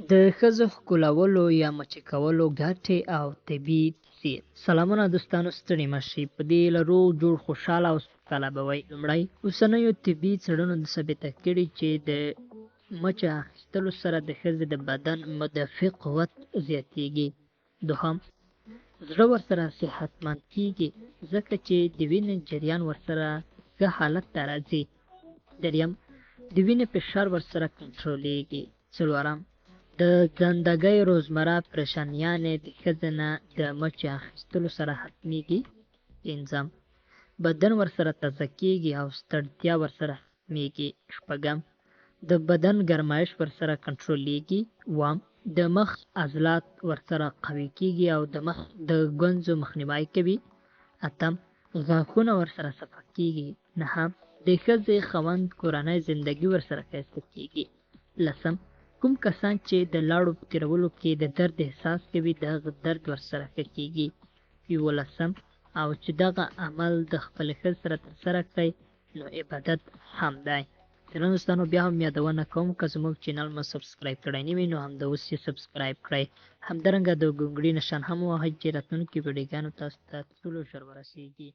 د ښځو ښکلولو یا مچې کولو ګټې او طبي تاثیر. سلامونه دوستانو، ستړي مه شئ، په دې هیله روغ جوړ، خوشحاله او سوکاله به وئ. لومړی، اوسنیو طبي څېړنو ثابته کړې چې د مچې اخیستلو سره د ښځې د بدن مدافع قوت زیاتیږي. دوهم، زړه ورسره صحتمند کیږي ځکه چې د وینې جریان ورسره ښه حالت ته راځي. دریم، د وینې فشار ورسره کنټرولیږي. څلورم، د ګندګۍ روزمره پریشانیانې د ښځې نه د مچې اخیستلو سره ختمیږي. پنځم، بدن ورسره تازه کیږي او ستړتیا ورسره ختمیږي. شپږم، د بدن ګرمایش ورسره کنټرولیږي. اووم، د مخ عضلات ورسره قوي کیږي او د مخ د ګونځو مخنیوی کوي. اتم، غاښونه ورسره صفا کیږي. نهم، د ښځې خاوند کورنۍ زندګي ورسره ښایسته کیږي. لسم، کوم کسان چې د لاړو په تیرولو کې د درد احساس کوي، د هغه درد ورسره ښه کیږي. یولسم، او چې دغه عمل د خپلې ښځې سره ترسره کړئ نو عبادت هم دی. ګرانو دوستانو، بیا هم یادونه کوم، که زموږ چینل مو سبسکرایب کړی نه وي نو همدا اوس یې سبسکرایب کړئ، همدارنګه د ګونګړي نشان هم ووهئ چې راتلونکي ویډیوګانو تاسو ته ټولو ژر ورسیږي.